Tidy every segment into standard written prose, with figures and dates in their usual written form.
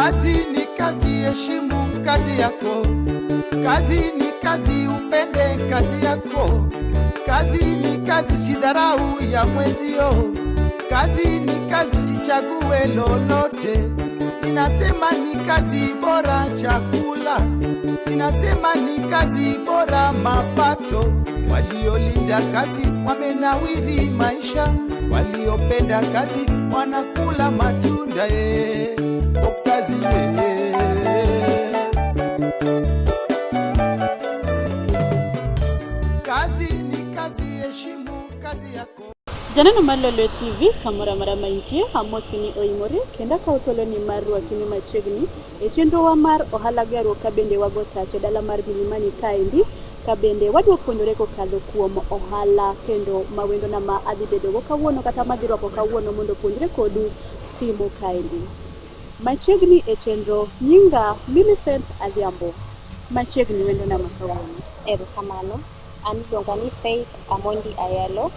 Kazi ni kazi, heshimu kazi yako. Kazi ni kazi, upende kazi yako. Kazi ni kazi, sidharau ya mwenzio. Kazi ni kazi, sichague lolote. Ninasema ni kazi bora chakula, ninasema ni kazi bora mapato. Waliolinda kazi wamenawiri maisha, waliopenda kazi wanakula matunda. Eh, oh, kazi eh. Kazi ni kazi, heshimu kazi yako. Janeno mar Lolwe TV kamoro amora ma intie, amosi ni oimore kendo akawo thuoloni mar rwakini machiegni e chenrowa mar ohala gerruok ka bende wago tach e dala mar Milimani kaendi ka bende wadwa puonjore kokalo kuom ohala kendo ma wendona ma adhi bedogo kawuono kata madhi rwako kawuono mondo opuonjre kodu timo kaendi. Machiegni e chenro nyinga Millicent Adhiambo. Machiegni wendona ma kawuono. Erokamano. An iluonga ni Faith Amondi Ayalo.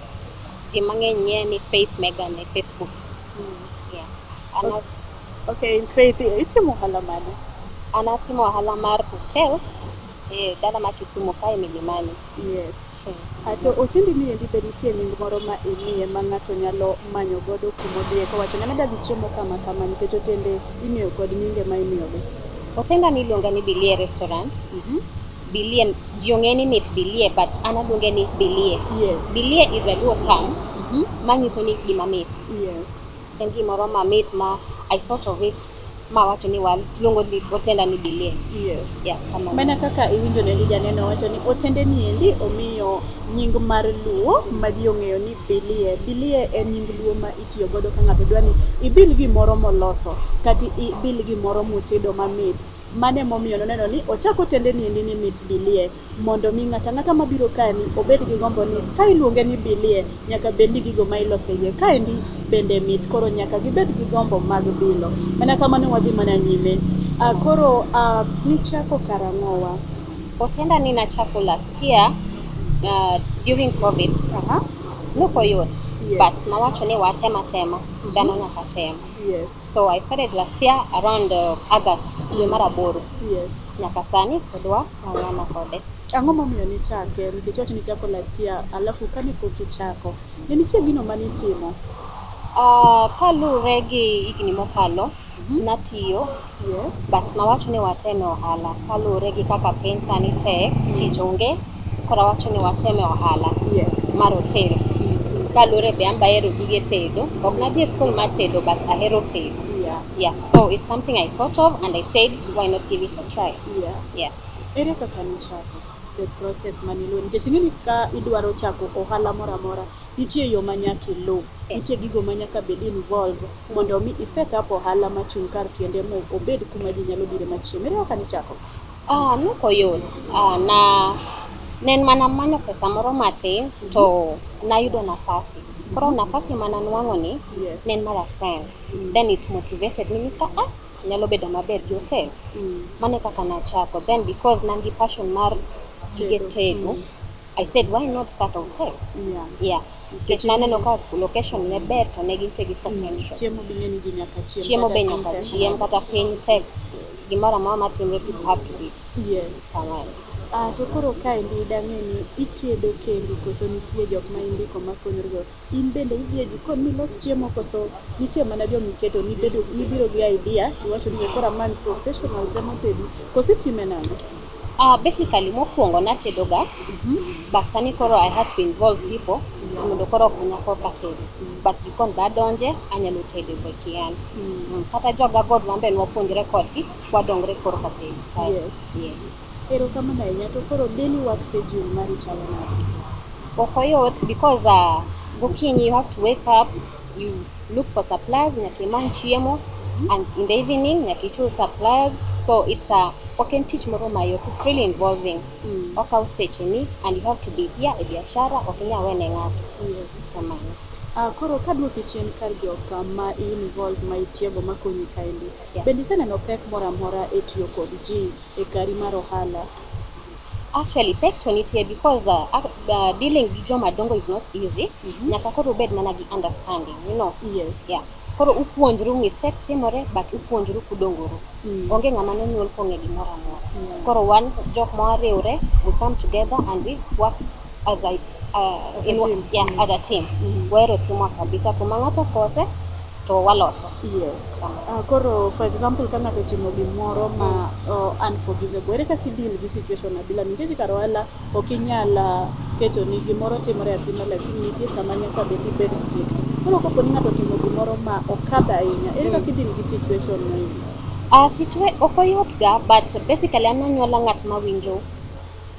Ji mang'eny ng'eya ni Faith Megan e Facebook. Yeah. An, Okay, Faith, itimo ohala mane? An atimo ohala mar hotel e dala ma Kisumu kae Milimani. Yes. To otendi ni endi be nitie nying moro ma imiye ma ng'ato nyalo manyo godo kumodhiye kowacho ni an adwa dhi chiemo kama kama nikech otende ing'eyo kod nyinge ma imiyogi. Otenda ni iluonga ni Bilie Restaurant. Bilie, ji ong'e ni mit Bilie, but an aluonge ni Bilie. Bilie is a Luo term manyiso ni gima mit. En gimoro mamit ma I thought of it ma wacho ni waluongo ni otenda ni Bilie. Yeah, kamano. Mana kaka iwinjo nendi janeno wacho ni otende ni endi omiyo nying mar Luo ma ji ong'eyo ni Bilie. Bilie en nying Luo ma itiyo godo ka ng'ato dwa ni ibil gimoro moloso kata ibil gimoro motedo mamit. Mano emomiyo noneno ni ochak otende ni endi ni mit Bilie mondo mi ng'ato ang'ata mabiro kani obed gi gombo ni ka iluonge ni Bilie nyaka bed ni gigo ma iloso e iye kaendi bende mit koro nyaka gibed gi gombo mag bilo. Mana kamano wadhi mana nyime. Koro nichako karang'owa? Otenda ni nachako last year during COVID. Nokoyot, but nawacho ni watem atema, dhano nyaka tem. So I started last year around August, dwe mar aboro. Nyaka sani pod wang'ana kode. Ang'o momiyo nichake? Nikech iwacho ni ichako last year, alafu kane pok ichako, ne nitie gino manitimo? Kaluwore gi higni mokalo, natiyo, but nawacho ni watem e ohala. Kaluwore gi kaka piny sani tek, tich onge, koro awacho ni watem e ohala mar hotel. Kaluwore be an be ahero gige tedo. Ok nadhi e school mar tedo, but ahero tedo. Yeah. So it's something I thought of and I said, why not give it a try? Yeah. Ere kaka nichako? The process maniluwo nikech ing'e ni ka idwaro chako ohala moro amora nitie yo ma nyaka iluw, nitie gigo ma nyaka bed involved mondo mi i set up ohala machung' kar tiende mo obed kuma ji nyalo bire machiem. Ere kaka nichako? Nokoyot. Na ne en mana manyo pesa moro matin to nayudo nafasi. Koro nafasi mananwang'o ni ne en mar a friend. Then it motivated me ni ka nyalo bedo maber gi hotel. Mano e kaka nachako. Then because nan gi passion mar tije tedo, I said why not start a hotel? Yeah. Nikech naneno ka location ne ber to ne gintie gi potential. Chiemo be ing'e ni ji nyaka chiem. Chiemo kata be piny nyaka tek. Chiem kata piny tek. Gimoro amora matimre, people have to eat. Kamano. To koro kaendi dang'e ni itedo kendi koso nitie jok ma indiko makonyorigo? In bende idhi e jikon milos chiemo koso nitie mana jomiketo nibedo nibiro gi idea iwacho ni koro amany professionals ema otedi koso itime nang'o? Basically mokwongo natedoga, but sani koro I had to involve people mondo koro okonya korka tedo. But jikon be adonje, anyalo tedo be kian. Kata joga god wan be nwapuonjre kodgi, wadongre korka tedo. Yes. Erokamano ahinya. To koro daily work schedule mari chalo nade? Ok oyot because gokinyi you have to wake up, you look for suppliers, nyaka imany chiemo, and in the evening nyaka ichul suppliers. So it's a ok en tich moro mayot, it's really involving. Okawo secheni and you have to be here e biashara, ok inyal wene ng'ato. Kamano. Koro kaduoki chien kar jok ma involve ma itiego makonyi kaendi, bende iseneno pek moro amora e tiyo kod ji e kari mar ohala? Actually, pek to nitie because dealing gi joma dongo is not easy. Nyaka koro ubed mana gi understanding. Yeah. Koro upuonjru mistake timore but upuonjru kudongoru. Onge ng'ama nonyuol kong'e gimoro amora. Koro wan jok mawariwre, we come together and we work as a As a in, team. Yeah, as a team. Wahero teamwork kabisa. Kuma ng'ato kose to waloso. Yes. Koro for example ka ng'ato otimo gimoro ma unforgivable, ere kaka i-deal gi situation abila nikech kar ohala ok inyal keto ni gimoro timore atima lakini nitie sama nyaka bed ibed strict. Koro kapo ni ng'ato otimo gimoro ma okadho ahinya, ere kaka i-deal gi situation no endi? Ok oyot ga, but basically an anyuola ng'at mawinjo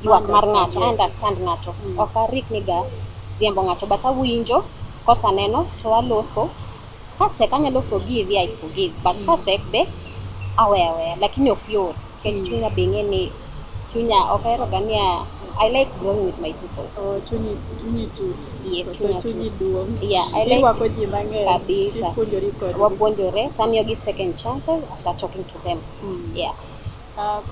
ywak mar ng'ato, I understand ng'ato. Ok arikni ga riembo ng'ato, but awinjo kosa neno to aloso. Ka tek anyalo forgive, yeah, I forgive, but ka tek be aweya aweya, lakini ok yot. Nikech chunya be ing'e ni chunya ok ahero ga niya, I like growing with my people. Oh, chunyi chunyi tut. Yes, Koso chunya chunyi tut. duong'. Yeah, I like Irwako ji mang'eny. Kabisa. Ipuonjori kodgi. Wapuonjore, tamiyogi second chances after talking to them. Yeah.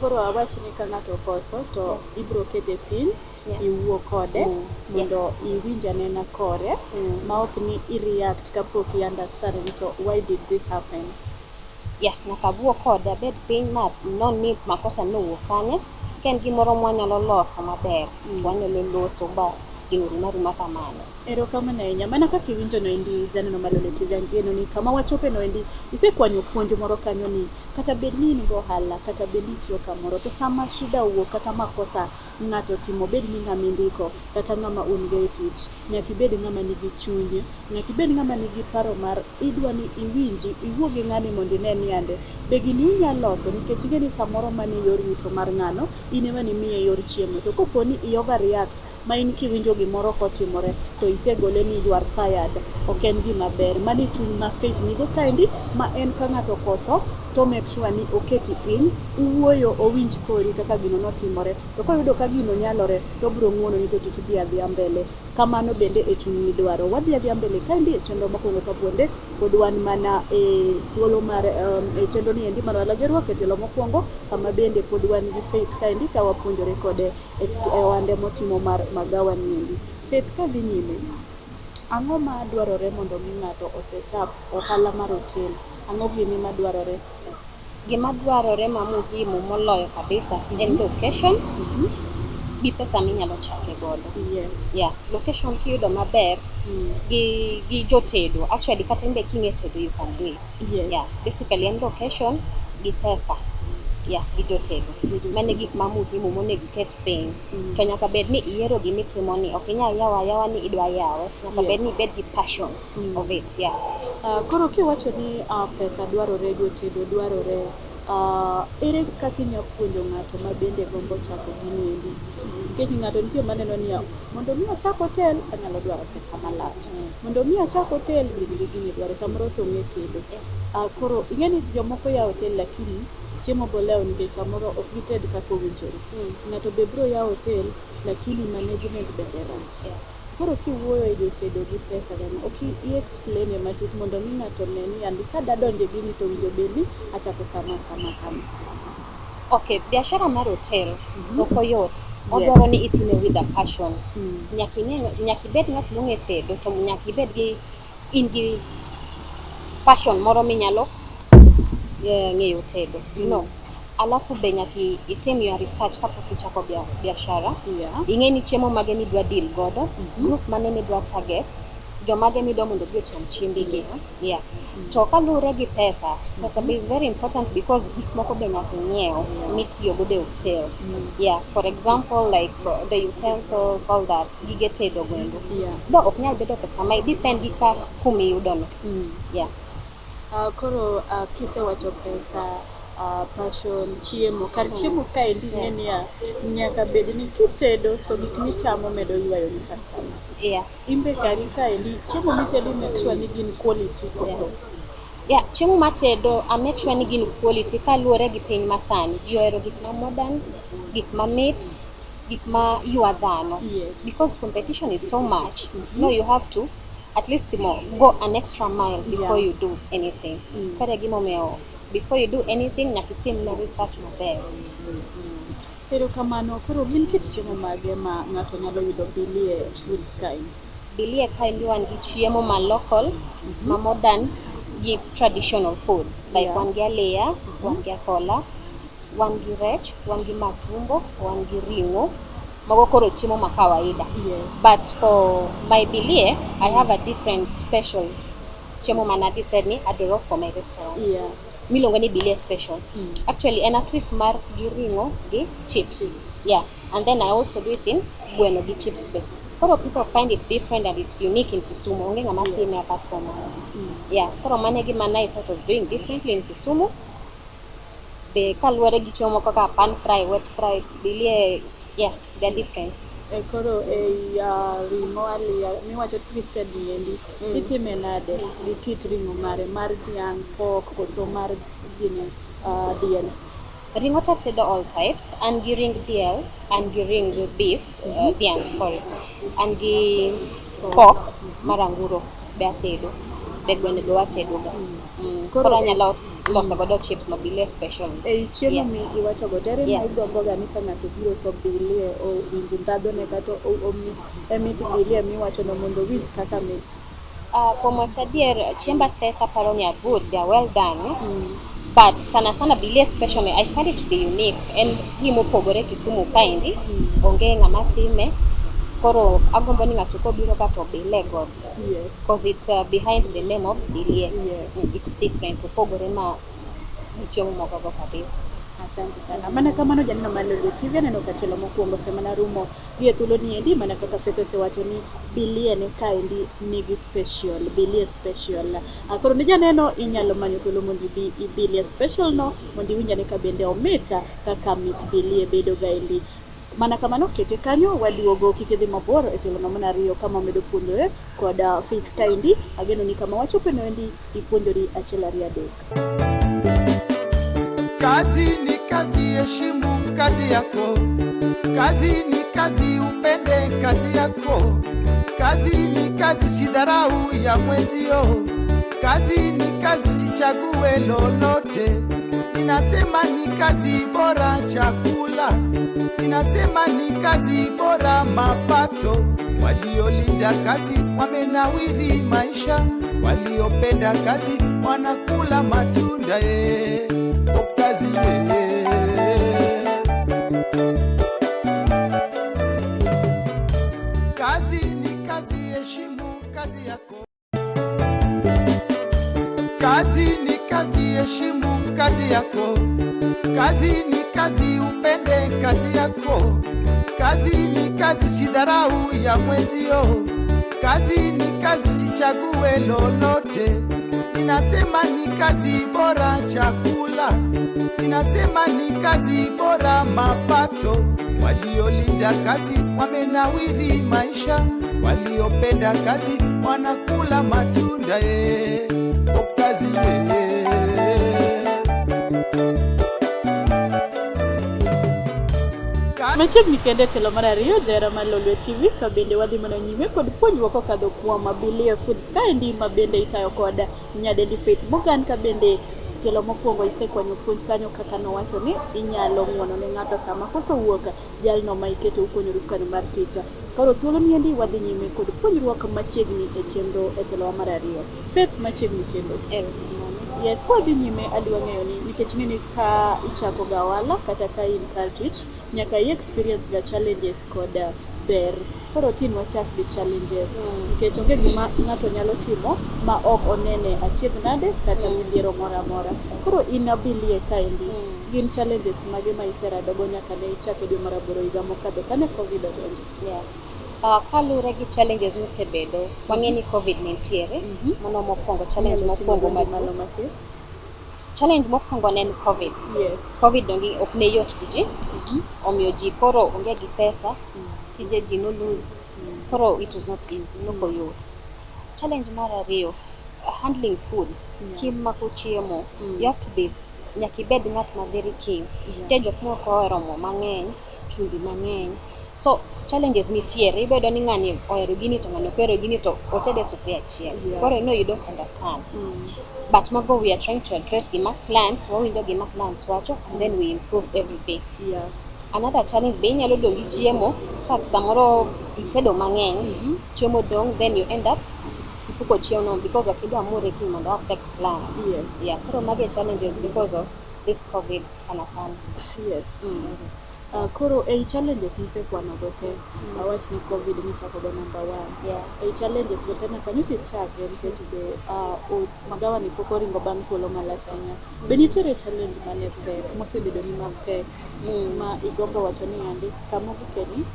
Koro awach ni ka ng'ato okoso to ibro kete piny iwuo kode mondo iwinj anena kore ma ok ni i-react kapok i understand ni to why did this happen. Yeah, nyaka awuo kode, abed piny ma non ni makosa nowuok kanye. Ka en gimoro mwanyalo loso maber, wanyalo loso ba gino rum aruma kamano. Erokamano ahinya. Mana kaka iwinjo no endi janeno mar Lolwe TV ageno ni kama wachope no endi isekwanyo puonj moro kanyo ni kata bed ni in go ohala kata bed ni itiyo kamoro to sama shida owuok kata makosa ng'ato otimo bed ni ng'ama indiko kata ng'ama un go e tich nyaka ibed ng'ama nigi chuny nyaka ibed ng'ama nigi paro mar idwa ni iwinji iwuo gi ng'ani mondo ine ni ande be gini unya loso nikech ing'e ni samoro mano e yor yuto mar ng'ano in ema nimiye yor chiemo to kopo ni i overreact ma in kiwinjo gimoro kotimore to isegole ni you are fired ok en gima ber mano e chuny ma Faith nigo kaendi ma en ka ng'ato okoso to make sure ni oketi piny uwuoyo owinj kori kaka gino notimore to koyudo ka gino nyalore to obiro ng'uononi to tich dhi adhiya mbele kamano bende e chuny midwaro wadhi adhiya mbele kaendi e chenro mokwongo kapuonde pod wan mana e thuolo mar e chenro ni endi mar ohala gerruok e tielo mokwongo kama bende pod wan gi Faith kaendi ka wapuonjore kode e ohande motimo mar magawa ni endi. Faith kadhi nyime, ang'o ma dwarore mondo mi ng'ato o-set up ohala mar hotel? Ang'o gini madwarore? Gima dwarore ma muhimu moloyo kabisa en location gi pesa minyalo chake godo. Yeah, location kiyudo maber gi jotedo, actually kata in be king'e tedo you can do it. Yeah, basically en location gi pesa. Yeah, gi jotedo. Mano e gik ma muhimu monego iket piny. To nyaka bed ni iyiero gimitimo ni, ok inyal yawo ayawa ni idwa yawe. Nyaka bed ni ibed gi passion of it, yeah. Koro kiwacho ni pesa dwarore, jotedo dwarore, ere kaka inya puonjo ng'ato ma bende gombo chako gini endi? Nikech ng'ato nitie maneno niya, mondo mi achak hotel, anyalo dwaro pesa malach. Mondo mi achak hotel, gini gi gini dwaro, samoro to ong'e tedo. Koro ing'e ni jomoko yawo hotel lakini chiemo bolewo nikech samoro ok gited kaka owinjore. Ng'ato be biro yawo hotel lakini management bende rach. Koro kiwuoyo e jotedo gi pesa gano, ok i-explain e matut mondo mi ng'ato one ni andi kada donjo e gini to owinjo bed ni achako kama kama kama. Okay, biashara mar hotel ok oyot. Odwaro ni itime with a passion. Nyaka ing'e, nyaka ibed ng'at mong'e tedo to nyaka ibed gi in gi passion moro minyalo ng'eyo tedo. You know. Alafu be nyaka itim your research kapok ichako biashara. Ing'e ni chiemo mage midwa deal godo, group mane midwa target, jomage midwa mondo obi ocham chiembi gi. Yeah. To kaluwore gi pesa, pesa be is very important because gik moko be nyaka inyiew mitiyo godo e hotel. Yeah, for example like the utensils, all that, gige tedo goendo. Though ok nyal bedo pesa ma depend gi ka kumiyudo no. Yeah. Koro kisewacho pesa, passion, chiemo. Kar chiemo kaendi ing'e niya, nyaka bed ni kitedo to gik michamo medo ywayo ni customers. In be kari kaendi, chiemo mitedo make sure ni gin quality koso? Yeah, chiemo matedo I make sure ni gin quality kaluwore gi piny masani. Ji ohero gik ma modern, gik mamit, gik ma ywa dhano. Because competition is so much. No, you have to at least mo go an extra mile before you do anything. Koro e gimomiyo before you do anything nyaka itim na research maber. Erokamano. Koro gin kit chiemo mage ma ng'ato nyalo yudo Bilie Foods kaendi? Bilie kaendi wan gi chiemo ma local, ma modern, gi traditional foods like wan gi aliya, wan gi akola, wan gi rech, wan gi matumbo, wan gi ring'o. Mago koro chiemo ma kawaida. But for my bilie, I have a different special chiemo mana decide ni adwaro for my restaurant. Miluongo ni bilie special. Actually en a twist mar gi ring'o gi chips. Yeah. And then I also do it in gweno gi chips be. Koro people find it different and it's unique in Kisumu. Onge ng'ama time apart from us. Yeah. Koro mano e gima ne I thought of doing differently in Kisumu. Be kaluwore gi chiemo moko kaka pan fry, wet fry, bilie, yeah, they're different. E koro ei ring'o aliya miwacho twisted ni endi itime nade gi kit ring'o mare mar dhiang', pork koso mar gine diel? Ring'o to atedo all types. An gi ring diel, an gi ring beef, dhiang', sorry. An gi pork mar anguro be atedo. Be gweno be watedo ga. Koro anyalo loso godo chips ma bilie special. Ei chiemo mi iwacho go tere ma igombo ga ni ka ng'ato biro to bilie owinj ndhadhune kata e mit bilie miwacho no mondo owinj kaka mit. Kuom wacho adier, chiemba te aparo ni are good, they are well done. But sana sana bilie special ni I find it to be unique. En gima opogore Kisumu kaendi. Onge ng'ama time. Koro agombo ni ng'ato kobiro ka to obile godo. Because it's behind the name of bilie. It's different. Opogore ma gi chiemo moko go kabisa. Asante sana. Mana kamano janeno mar Lolwe TV aneno ka tielo mokwongo semana rumo gi e thuolo ni endi mana kaka Faith osewacho ni bilie ne kaendi nigi special, bilie special. Koro ne janeno inyalo manyo thuolo mondo ibi ibilie special no mondo iwinj ane ka bende omit kaka mit bilie bedo gaendi. Mana kamano kete kanyo waduogo kik idhi mabor e tielo no mar ariyo kama wamedo puonjore kod Faith kaendi. Ageno ni kama wachope no endi ipuonjori achiel ariyo adek. Kazi ni kazi, heshimu kazi yako. Kazi ni kazi, upende kazi yako. Kazi ni kazi, usidharau ya mwenzio. Kazi ni kazi, usichague lolote. Ninasema ni kazi bora chakula, ninasema ni kazi bora mapato. Waliolinda kazi wamenawiri maisha, waliopenda kazi wanakula matunda. O kazi ye. Kazi ni kazi, heshimu kazi yako. Kazi ni kazi, heshimu kazi yako. Kazi ni kazi, upende kazi yako. Kazi ni kazi, usidharau ya mwenzio. Kazi ni kazi, usichague lolote. Ninasema ni kazi bora chakula, ninasema ni kazi bora mapato. Waliolinda kazi wamenawiri maisha, waliopenda kazi wanakula matunda. O kazi ye. Machiegni kende tielo mar ariyo johera mar Lolwe TV to bende wadhi mana nyime kod puonjruok kokadho kuom Abilia Foods kaendi ma bende itayo kod nyadendi Faith Morgan ka bende tielo mokwongo isekwanyo puonj kanyo kaka nowacho ni inyalo ng'uono ne ng'ato sama koso wuok jalno ma iketo ukonyoru kanyo mar tich. Koro thuolo niendi wadhi nyime kod puonjruok machiegni e chenro e tielowa mar ariyo. Faith machiegni kendo. Yes, kwadhi nyime adwa ng'eyo ni nikech ing'e ni ka ichako ga ohala kata ka in kar tich nyaka i experience ga challenges kod ber. Koro tin wachak gi challenges nikech onge gima ng'ato nyalo timo ma ok onene achiedh nade kata midhiero moro amora. Koro in abilie kaendi gin challenges mage ma iseradogo nyaka ne ichak e dwe mar aboro higa mokadho kane Covid odonjo? Yeah. Kaluwore gi challenges mosebedo, wang'e ni Covid nitiere. Mano mokwongo, challenge Inyalo ting'o mokwongo dwondi maduong'. malo matin. Challenge mokwongo ne en Covid. Covid donge ok ne yot gi ji. Omiyo ji koro onge gi pesa, tije ji no lose. Koro it was not easy, nok oyot. Challenge mar ariyo, handling food. Kimako chiemo, you have to be, nyaka ibed ng'at ma very keen. Nitie jok moko ohero mo mang'eny, chumbi mang'eny. So challenges nitiere, ibedo ni ng'ani ohero gini to ng'ani ok ohero gini to otede e sufuria achiel. Koro no you don't understand. But mago we are trying to address gima clients, wawinjo gima clients wacho and then we improve every day. Another challenge be inyalo dong' gi chiemo ka samoro itedo mang'eny, chiemo dong' then you end up ipuko Iluoko chiemo no because ok idwa mure kiny mondo affect clients. Yes. Yeah, koro magi e challenges because of this COVID sana sana. Yes. Koro ei challenges misekwano go te, awach ni COVID michako go number one. Ei challenges go te nyaka nyocha ichake nikech be ot magawa ni pok oringo bang' thuolo malach ahinya. Be nitiere challenge mane pek mosebedo ni mapek ma igombo wacho ni andi kama ogike ni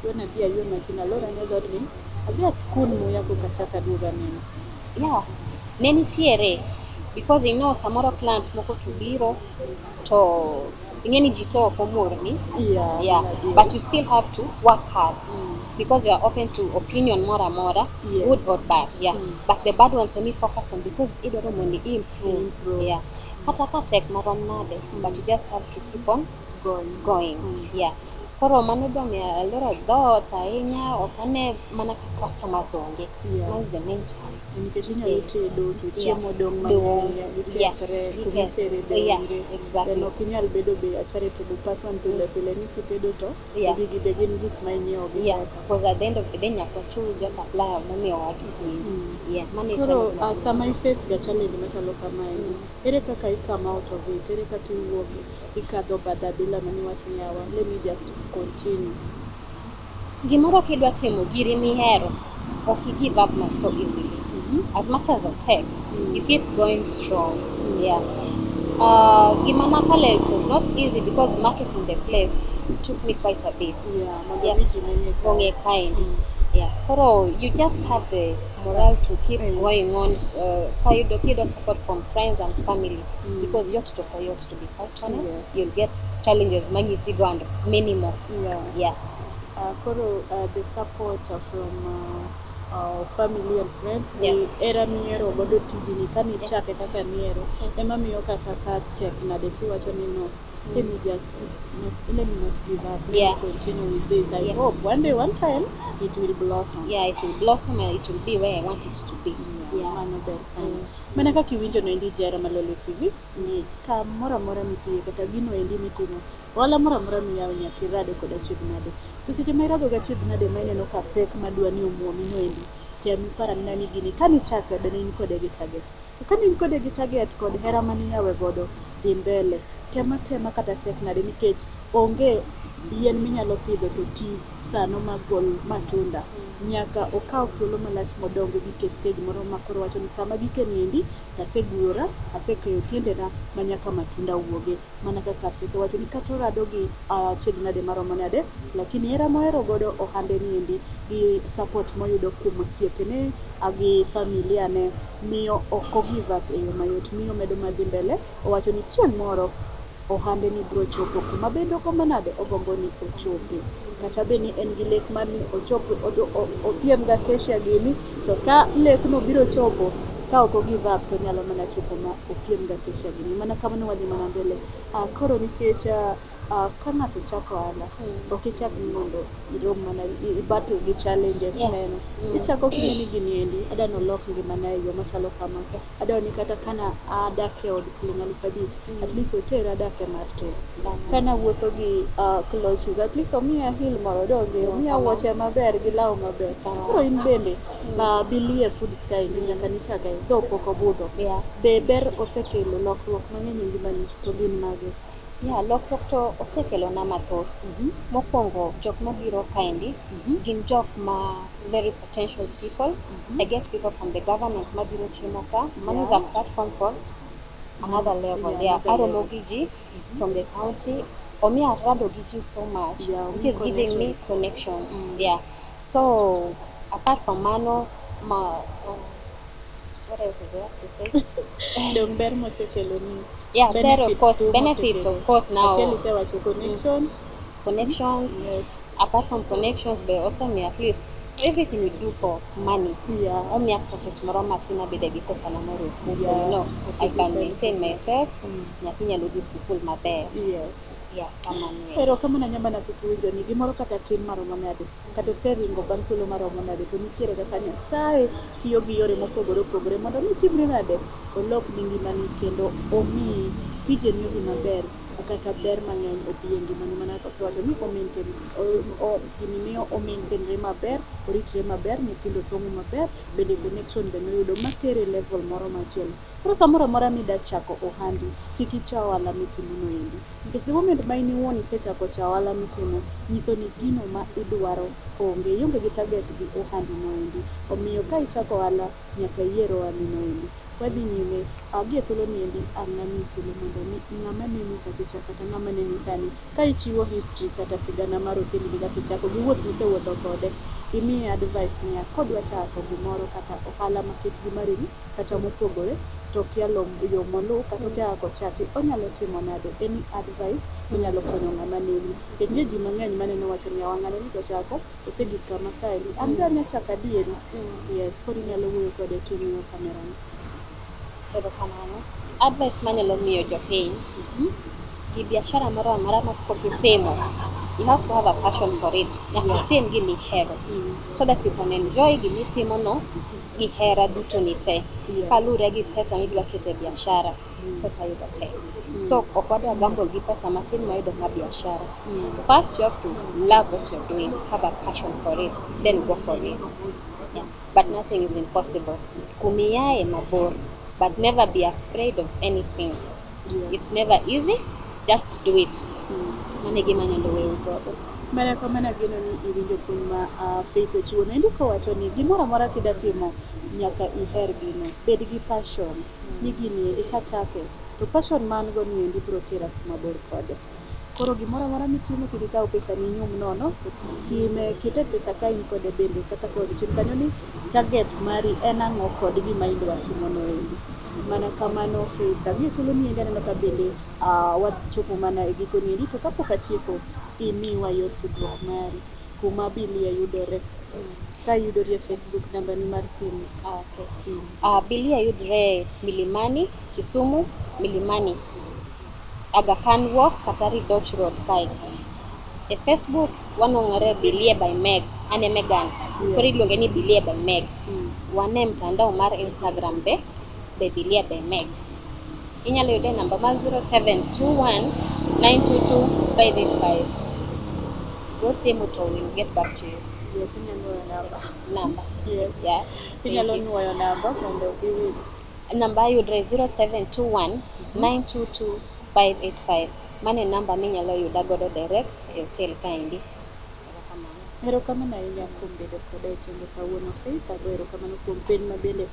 wen adhi aywe matin alor ane dhoodni adhi akun muya koka achak aduog aneno. Yeah, ne nitiere because you know samoro client moko to biro to ing'e ni ji te ok omorni. Yeah, but you still have to work hard because you are open to opinion moro amora, good or bad. Yeah, but the bad ones emi focus on because idwaro mondo i improve. Improve. Yeah, kata ka tek marom nade, but you just have to keep on Going. Going. Yeah. Koro mano be omiyo aloro dhoot ahinya, ok ane mana ka customers onge. Mano is the main challenge. Nikech inyalo tedo to chiemo dong' Dong'. Mang'eny, gikethre, kuma itere be onge. Then ok inyal bedo be a charitable person pile pile ni kitedo to gigi be gin gik ma inyiewo gi pesa. Because at the end of the day nyaka wachul jo supplier momiyowa gik gi. Yeah, mano e Koro challenge mar sama i face ga challenge machalo kamae, ere kaka i come out of it? Ere kaka iwuok ikadho bath abila no miwach ni yawa, let me just continue. Gimoro kidwa timo giri mihero, ok i give up ma so easily. As much as otek, you keep going strong. Yeah. Gima nakale it was not easy because marketing the place took me quite a bit. Yeah, mondo mi ji nene ka. Ong'e kaendi. Yeah. Koro you just have the morale to keep going on. Ka kiyudo support from friends and family because yot to ok yot, to be quite honest. You'll get challenges manyisigo and many more. Yeah. Koro the support from family and friends gi hera mihero godo tijni kanichake kaka nihero ema miyo kata ka tek nade tiwacho ni no, let me just not, let me not give up, let me continue with this. I hope one day, one time it will blossom. Yeah, it will blossom and it will be where I want it to be. Yeah, mano ber sana. Mana kaka iwinjo no endi Jahera Malolo TV ni kamoro amora mitie kata gino endi mitimo ohala moro amora miyawo nyaka irade kod achiedh nade. To seche ma irado gi achiedh nade ma ineno ka pek madwa ni omuomi no endi, tem ipar anena ni gini kanichake be ne in kode gi target. To kane in kode gi target kod hera maniyawe godo, dhi mbele. Tem atema kata tek nade nikech onge yien minyalo pidho to ti sano magol matunda. Nyaka okaw thuolo malach modong gik e stage moro ma koro wacho ni kama gike ni endi asegurora, asekeyo tiendena ma nyaka matunda wuoge. Mana kaka Afrika wacho ni kata orado gi achiedh nade maromo nade, lakini hera mohero godo ohande ni endi gi support moyudo kuom osiepene gi familia ne miyo ok o give up e yo mayot, miyo omedo madhi mbele. Owacho ni chieng' moro ohande ni biro chopo kuma bende ogombo nade, ogombo ni ochope. Kata bed ni en gi lek mar ni ochop opiem gi Acacia gini, to ka lekno biro chopo ka ok o give up to onyalo mana chopo ma opiem gi Acacia gini. Mana kamano wadhi mana mbele. Koro nikech ka ng'ato chako ohala, ok ichak ni mondo irom mana i battle gi challenges neno. Ichako king'e ni gini endi adwa nolok ngimana e yo machalo kama. Adwa ni kata kana adak e od siling 5,000, at least otera adak e mar tet. Kana wuotho gi closed shoes, at least omiya heel moro donge, omiya wuoche maber gi law maber. Koro in bende Bilie Foods kaendi nyaka nichake though pok obudho. Be ber osekelo lokruok mang'eny e ngimani to gin mage? Yeah, lokruok to osekelona mathoth. Mokwongo, jok mabiro kaendi gin jok ma very potential people. I get people from the government mabiro chiemo ka. Mano is a platform for another level. Yeah, another aromo level. gi ji from the county. Omiya arado gi ji so much, which is giving me connections. Connections. Yeah. So apart from mano, ma, what else is there to say? Dong ber mosekeloni. Yeah, ber of Benefits course, tu benefits mosekelo. of course now. Achiel isewacho connection. Connections. Apart from connections, but also me at least everything we do for money. Omiya profit moro matin abede gi pesa na moro e ofuko, I can maintain myself. Nyathi nyalo dhi sikul maber. Yeah, kamano e. Erokamano nyambana kik iwinjo ni gimoro kata tin maromo nade, kata oseringo bang' thuolo maromo nade, to nitiere kaka Nyasaye tiyo gi yore mopogore opogore mondo mi timri nade, olokni ngimani kendo omiyi tijeni odhi maber. kata ber mang'eny obi e ngimani mana kaka osewacho ni o maintain gini miyo o maintain re maber, oritre maber, nyithindo somo maber, bende connection be noyudo matere level moro machielo. Koro samoro amora mida chako ohandi, kik icha ohala mitimo no endi. Nikech the moment ma in iwuon isechako cha ohala mitimo, nyiso ni gino ma idwaro onge, ionge gi target gi ohandi no endi. Omiyo ka ichako ohala, nyaka iyier ohandi no endi. Wadhi nyime, gie thuolo ni endi ang' amiyi thuolo mondo mi ng'ama neni kachacha kata ng'ama neni sani, ka ichiwo history kata sigana mar otelni kaka ichako gi wuoth misewuotho kode, imiye advice niya, kodwa chako gimoro kata ohala maket gi mari ni kata mopogore, to okia yo moluw kata okia kaka ochaki, onyalo timo nade? Any advice minyalo konyo ng'ama neni. Nikech nitie ji mang'eny maneno wacho ni yawa ng'ano ni to ochako, osegik kama kaendi, an be anya chako adieri. Yes, koro inyalo wuoyo kode king'iyo camera ni. Erokamano. Advice manyalo miyo jopiny, gi biashara moro amora ma pok itimo, you have to have a passion for it. Nyaka itim gima ihero. So that you can enjoy gima itimo no gi hera duto ni te. Kalure gi pesa midwa keto e biashara, pesa yudo tek. So ok wadwa gamble gi pesa matin mayudo ma biashara. First you have to love what you're doing, have a passion for it, then go for it. Yeah. But nothing is impossible. Kumiae mabor, but never be afraid of anything. It's never easy, just do it. Mano e gima anyalo weyo godo. Mana kamano ageno ni iwinjo puonj ma Faith ochiwo noendi kowacho ni gimoro amora kida timo nyaka iher gino. Bed gi passion ni gini endi kachake to passion ma an go ni endi biro tera kuma bor kode. Koro gimoro amora mitimo kik ikaw pesa ni inyum nono, time kete pesa ka in kode bende kaka asewacho chien kanyo ni target mari en ang'o kod gima idwa timo no endi. Mana kamano Faith, gie thuolo ni endi aneno ka bende wachopo mana e giko ni endi to kapok atieko imiwa yor tudruok mari kuma Bilie yudore. Ka yudori e Facebook namba ni mar simu. Okay. Bilie yudore Milimani, Kisumu, Milimani. Aga Khan Walk kata Ridoch Road kae. E Facebook wanuang'ore Bilie by Meg, an e Megan. Koro iluonge ni Bilie by Meg. Wan e mtandao mar Instagram be Bilie by Meg. Inyalo yude e namba mar 0721 922 585. Go simu to we'll get back to you. Yes, inyalo nuoyo namba. Namba. Yes. Yeah. Inyalo nuoyo namba mondo giwinj. Namba yudre 0721 922 585. Mano e namba minyalo yuda godo direct e hotel kaendi. Erokamano. Erokamano ahinya kuom bedo koda e chenro kawuono Faith. Ago erokamano kuom penj ma bende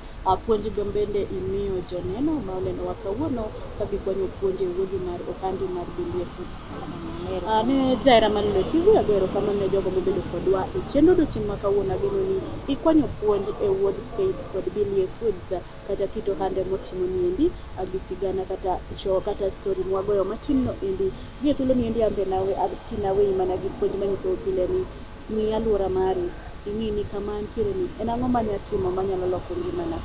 puonj ma bende imiyo joneno ma onenowa kawuono ka gikwanyo puonj e wuodhi mar ohandi mar Bilie Foods. Ne jahera mar Lilo TV, ago erokamano ne jogo mobedo kodwa e chenro odiochieng' ma kawuono. Ageno ni ikwanyo puonj e wuodh Faith kod Bilie Foods kata kit ohande motimo ni endi gi sigana kata show kata story mwagoyo matin no endi. Gie thuolo ni endi an be naweyi mana gi puonj manyiso pile ni ng'i alwora mari, ing'i ni kama antiere ni en ang'o manya timo manyalo loko ngimana.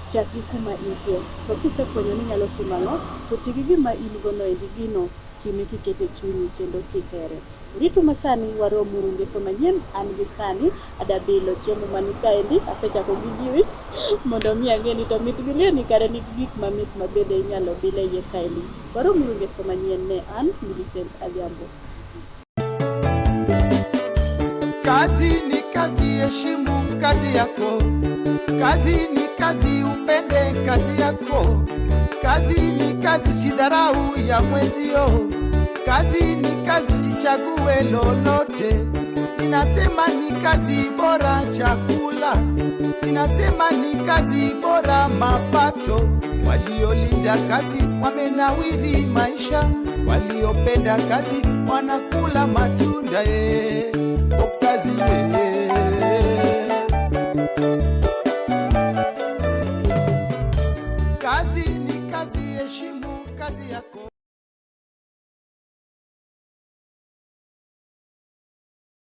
Chak gi kuma intie. To kisefwenyo ni inyalo timo ang'o, to ti gi gima in go no endi gino time kikete chunyi kendo kihere. Ritu masani warom uru ngeso manyien an gi sani adabilo chiemo man kaendi asechako gi juice mondo mi ang'e ni to mit bilie ni kare nigi gik mamit ma bende inyalo bil e iye kaendi. Warom uru ngeso manyien ne an Millicent Adhiambo. Kazi ni kazi, heshimu kazi yako. Kazi ni kazi, upende kazi yako. Kazi ni kazi, usidharau ya mwenzio. Kazi ni kazi, usichague lolote. Ninasema ni kazi bora chakula, ninasema ni kazi bora mapato. Waliolinda kazi wamenawiri maisha, waliopenda kazi wanakula matunda. Kazi Kazi ni kazi, heshimu kazi yako.